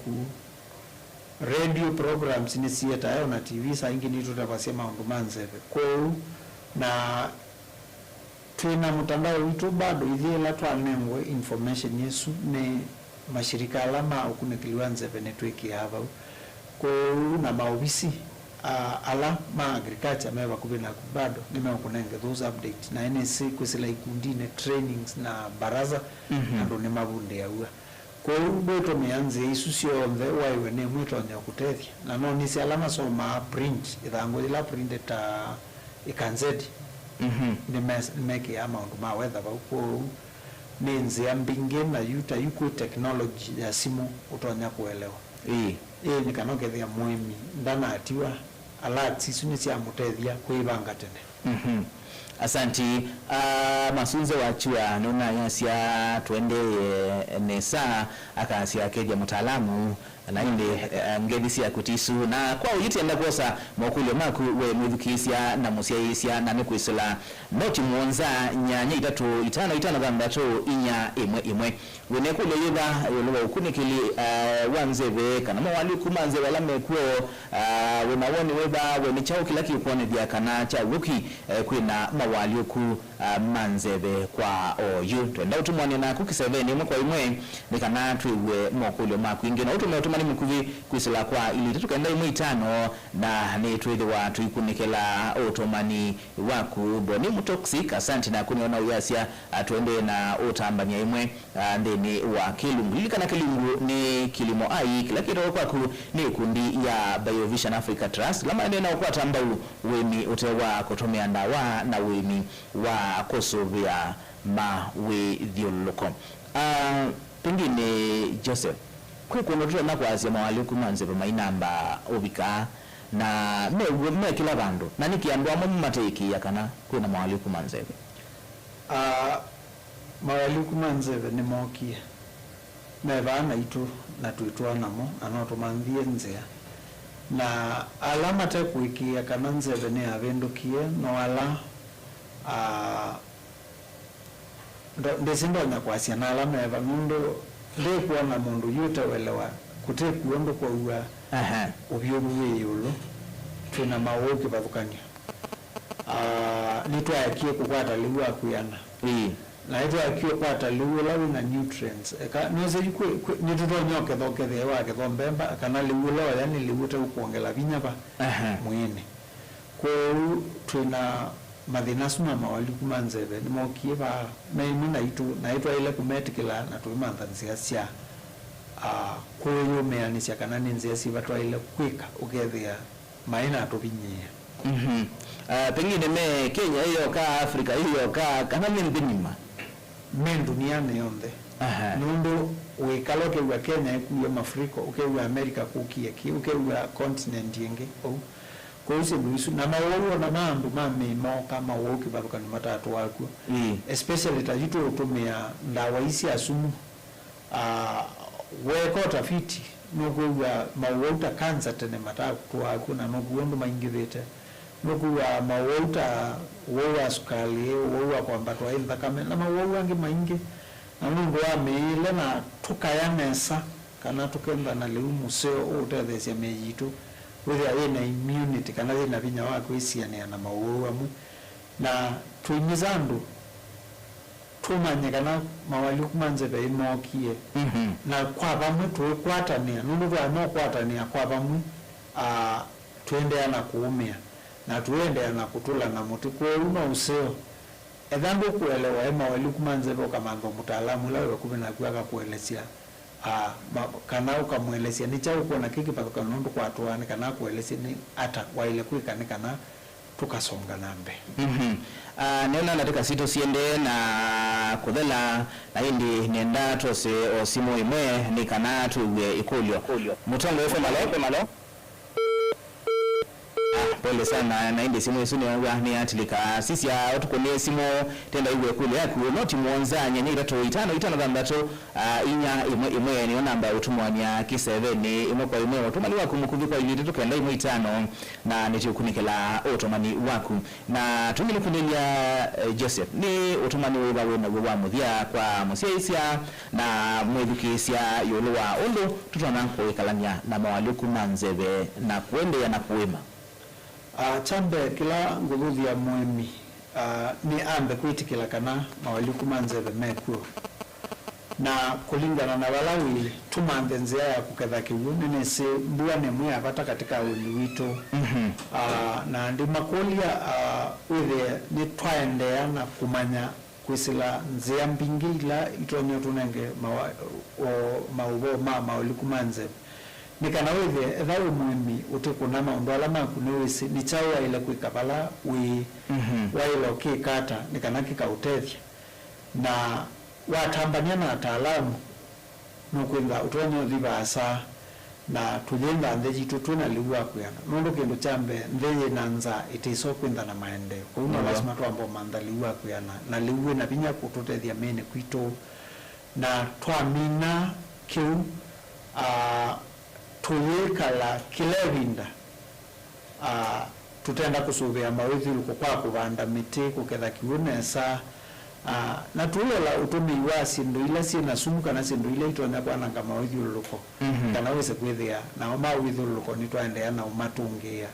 radio programs nĩsietae, ona T V saa ingĩ nĩtũtavasya maũndũ ma nzeve. Kwoou, na twĩ na mũtandao witũ bado, ithyĩ ĩla twanengwe information ĩsu nĩ mashirika ala ma ũkunĩkĩli wa nzeve nĩtwĩkĩaa vau. Kwoou na maovisi, a, ala ma agriculture me vakuvĩ naku bado nĩmeũkũnenge those update, na nĩsĩ kwĩsĩla ikundinĩ, trainings na baraza, mhm, andũ nĩmavundĩaw'a. Kwoou ndwĩtũmĩa nzĩa isu syonthe waĩwe nĩ ĩmwe ĩtonya kũtethya. Na nonisye ala masomaa print, ĩthangũ yĩla printed ta ĩkanzeti, mhm, nĩmes-, nĩmekĩaa maũndũ ma weather vau. Kwoou nĩ nzĩa mbingĩ, na yu ta yu kwĩ technology ya simũ ũtonya kũelewa. Ĩĩ. Ĩĩ, nĩ kana ũkethĩa mũĩmi ndanatiwa, alerts isu nĩsyamũtethya kwĩvanga tene. Mhm. Asanti. Ah, Masunze wa Chua nũnayasya tũendee nesa, akasya akethya mũtaalamu, na ĩndĩ, eh, ngethi syaku ti isu. Na kwa ũyũ twĩenda kwosa mokũlyo maku we mwĩthukĩĩsya na mũsyaĩĩsya, na nĩ kwĩsĩla noti mũonza nyanya itatũ itano itano thanthatũ inya ĩmwe ĩmwe. Wĩ na ĩkũlyo yĩva ĩũlũ wa ũkunĩkĩli, eh, wa nzeve kana mawalyũku ma nzeve ala mekw'o? Ah, wĩ na woni wĩva? We nĩ kyaũ kĩla kĩkwonethya kana kya w'o ki, eh, kwĩ na mawalyũku, ah, ma nzeve kwa oyu. Twenda ũtũmwanĩa naku kĩsevenĩ ĩmwe kwa ĩmwe nĩ kana twĩw'e mokũlyo maku. Ĩngĩ no ũtũme ũtũmani mũkuvĩ kwĩsĩla kwa ilĩ itatũ kenda ĩmwe itano, na nĩtwĩthĩwa tũikunĩkĩla ũtũmani waku. Boni Mutoxic, asante naku nĩona ũyasya, ah, tũendee na ũtambany'a ĩmwe, ah, nthĩnĩ wa kĩlungu. Lilikana kĩlungu nĩ Kilimo Ai, kĩla kĩtawa kwaku nĩ ikundi ya Biovision Africa Trust, ala maendee na ũkwata mbau ũĩmi ũte wa kũtũmĩa ndawa na ũĩmi wa kũsũvĩa mawĩthyũlũlũko. Ah, pengine, Joseph, kwĩ kũndũ tũtonya kwasya mawalĩku ma nzeve mainamba ũvika, na me w'o, me kĩla vandũ, na nĩkĩ andũ amwe mateĩkĩĩa kana kwĩna mawalĩku ma nzeve? Ah, mawalĩku ma nzeve nĩmookie, me vaa naitũ, na twĩtwaa namo, na no tũmanthie nzĩa. Na ala mate kũĩkĩĩa kana nzeve nĩyavĩndũkie, no ala, ah, ndo-, ndĩsĩ ndonya kwasya na ala meva, nũndũ ndĩkwona mũndũ yu ũtewelewa, kũtĩ kw'o ũndũ kwaua Aha. ũvyũvu wĩ ĩũlũ, twĩ na mawau kĩvathũkany'o. Ah, nĩtwaekie kũkwata lĩu wa kwĩana. Ĩĩ. Na nĩtwaekie kũkwata lĩu ũla wĩ na nutrients. Eka, nũsĩ yu kwĩ, kwĩ, nĩtũtonya ũketha ũkethĩa waketha mbemba, kana lĩu ũla oya nĩ lĩu ũteũkwongela vinya va Aha. mwĩĩnĩ. Kwoou twĩ na mathĩna asu ma mawalĩku ma nzeve nĩmokie vaa me ĩmwe naitũ, na nĩtwaĩle kũmetĩkĩla na tũimantha nzĩa sya, ah, kũyũmĩanĩsya kana nĩ nzĩa syĩva twaĩle kwĩka ũkethĩa maĩ na tũvinyĩĩa. Mhm. Ah, pengine me Kenya ĩ yoka, Africa ĩ yoka, kana me nthĩ ng'ima? Me ndunianĩ yonthe. Aha. Nũndũ wĩkala ũkew'a Kenya ĩkuie mafuriko, ũkew'a America kũkie kĩ, ũkew'a continent ĩngĩ ũu. Kwoou syĩndũ isu, na mawau ona ma andũ ma mĩĩ mooka, mawau kĩvathũkany'o matatũaa kw'o. Ĩĩ. Especially ta yu tũũtũmĩa ndawa ii sya sumu. Ah, weeka ũtafiti, nũkwĩw'a mawau ta kanza tene matatũaa kw'o, na nũkwĩw'a ũndũ maingĩvĩte. Nũkwĩw'a mawau ta ũwau wa sukalĩ, ũwau wa kwambatwa ĩ nthakame, na mawau angĩ maingĩ. Na nũndũ wa mĩĩle na tũkaya nesa, kana tũkentha na lĩu mũseo ũũtetheesya mĩĩ yitũ kwĩthĩa yĩ na immunity, kana yĩ na vinya wa kwĩsianĩa na mawau amwe. Na tũimisa andũ tũmanye kana mawalĩku ma nzeve ĩmookie, Mhm. na kwa vamwe tũikwatanĩa, nũndũ twaema ũkwatanĩa kwa vamwe, ah, tũendeea na kũũmĩa, na tũendeea na kũtũla na mũtĩ. Kwoou no ũseo, etha ndũkũelewa ĩ mawalĩku ma nzeve, ũkamantha mũtaalamu ũla wĩ vakuvĩ naku akakũelesya, ah, ma-, kana ũkamũelesya nĩ kyaũ ũkwona kĩ kĩvathũkany'o nũndũ kwatũaa, nĩ kana akũelesye nĩ ata waĩle kwĩka nĩ kana tũkasonga na mbee. Mhm. Ah, nĩona ndatĩka sitũ siendee na kũthela, na ĩndĩ nenda twose o simũ ĩmwe nĩ kana twĩw'e ĩkũlyo. Mũtongo F M, alo? Ah, pole sana, na ĩndĩ simũ ĩsu nĩwaw'a nĩyatilĩka. Sisya, ũtũkũnĩe simũ, tenda ĩw'e ĩkũlyo yaku, noti mũonza, nyanya itatũ, itano, itano, thanthatũ, ah, inya, ĩmwe, ĩmwe, nĩyo namba ya ũtũmwanĩa kĩsevenĩ, ĩmwe kwa ĩmwe, ũtũmani waku mũkuvĩ kwa ilĩ itatũ kenda ĩmwe itano. Na nĩtũkunĩkĩla ũtũmani waku. Na tũngĩ nĩkũlĩlya, eh, Joseph, nĩ ũtũmani wĩva wĩ naw'o wa mũthya kwa mũsyaĩĩsya na mwĩthukĩĩsya ĩũlũ wa ũndũ tũtonya kũĩkalany'a na mawalĩku ma nzeve na kũendeea na kũĩma? Ah, kya mbee, kĩla ngũvũthya mũĩmi, ah, nĩ ambe kwĩtĩkĩla kana mawalĩku ma nzeve me kw'o. Na kũlingana na vala wĩ, tũmanthe nzĩa ya kũketha kĩw'ũ. Nĩnĩsĩ mbua nĩ ĩmwe ya vata katika ũĩmi witũ. Mhm. Ah, na ndimakũlya, ah, wĩthĩe nĩtwaendeea na kũmanya kwĩsĩla nzĩa mbingĩ ila itonya ũtũnenge mawa-, o, maũvoo ma mawalĩku ma nzeve. Nĩ kana wĩthĩe, etha wĩ mũĩmi ũtĩkũna maũndũ ala maku, nĩwĩsĩ nĩ kyaũ waĩle kwĩka vala wĩ, Mhm. waĩle ũkĩka ata nĩ kana kĩkaũtethya. Na watambany'a na ataalamu, nũkwĩtha ũtonya ũthi vaasa na tũyĩntha nthĩ yitũ twĩ na lĩu wa kwĩana, nũndũ kĩndũ kya mbee, nthĩ yĩ na nzaa ĩtĩsa ũkwĩntha na maendeeo. Kwoou no Nĩw'o. lasima twambe ũmantha lĩu wa kwĩana, na lĩu wĩ na vinya kũtũtethya mĩĩnĩ kwitũ. Na twamina kĩu, aa, tũyĩkala kĩla ĩvinda, aa, tũtenda kũsũvĩa mawĩthyũlũlũko kwa kũvanda mĩtĩ, kũketha kĩw'ũ nesa, aa, na tũilola ũtũmĩi wa syĩndũ ila syĩ na sumu kana syĩndũ ila itonya kwananga mawĩthyũlũlũko, Mhm. kana wĩse kwĩthĩa nao mawĩthyũlũlũko nĩtwaendeea na ũmatũngĩĩa.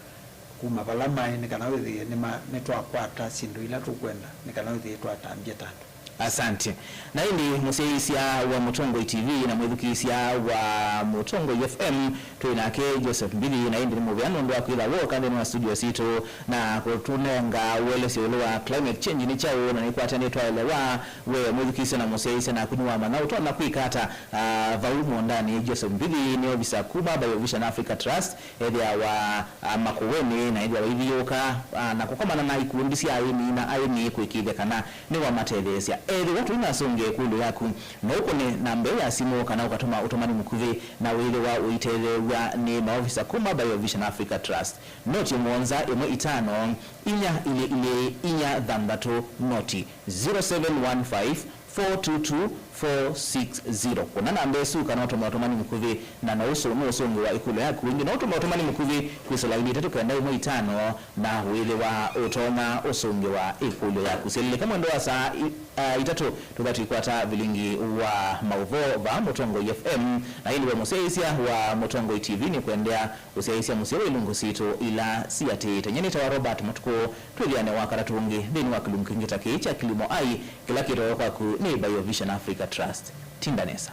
kuma vala maĩ, nĩ kana wĩthĩe nĩma-, nĩtwakwata syĩndũ ila tũkwenda, nĩ kana wĩthĩe twatambya ta andũ. Asante. Na ĩndĩ mũsyaĩĩsya wa Mũtongoi T V na mwĩthukĩĩsya wa Mũtongoi F M twĩ nake Joseph Mbithi, na ĩndĩ nĩ mũvea nũndũ wa kwĩtha wooka nthĩnĩ wa studio sitũ na kũtũnenga ũelesyo ĩũlũ wa climate change nĩ kyaũ na nĩkwata nĩtwaelewa we mwĩthukĩĩsya na mũsyaĩĩsya naku nĩwamanya ũtonya kwĩka ata, ah, vau mũũndanĩ. Joseph Mbithi nĩ ovisa kuma Biovision Africa Trust, ethĩawa, ah, Makueni na ethĩawa ithiũũka, ah, na kũkomana na ikundi sya aĩmi na aĩmi kũĩkĩĩthya kana nĩwamatetheesya. Ethĩwa tũinasũngĩa ĩkũlyo yaku, no ũkũne namba ĩĩ ya simũ kana ũkatũma ũtũmani mũkuvĩ na wĩthĩwa ũitetheew'a nĩ maovisa kuma Biovision Africa Trust. Noti mũonza ĩmwe itano, inya ilĩ ilĩ, inya thanthatũ, noti zero seven one five, four two two, four six zero. Kũna namba ĩsu kana ũtũme ũtũmani mũkuvĩ, na no ũsũ-, no ũsũngĩwa ĩkũlyo yaku. Ĩngĩ no ũtũme ũtũmani mũkuvĩ kwĩsĩla ilĩ itatũ kenda ĩmwe itano, na wĩthĩwa ũtonya ũsũngĩwa ĩkũlyo yaku. Syalilĩka mwendo wa saa i-, a, itatũ, tũka tũikwata vilingi wa maũvoo vaa Mũtongoi F M, na ĩndĩ we mũsyaĩĩsya wa Mũtongoi T V nĩ kũendeea ũsyaĩĩsya mũseo wa ilungu sitũ ila siatĩĩte. Nyie nĩtawa Robert Matukũ, twĩthĩane wakatatũ ũngĩ nthĩnĩ wa kĩlungu kĩngĩ ta kĩĩ kya Kilimo Ai, kĩla kĩtawa kwaku nĩ Biovision Africa Trust. Tinda nesa.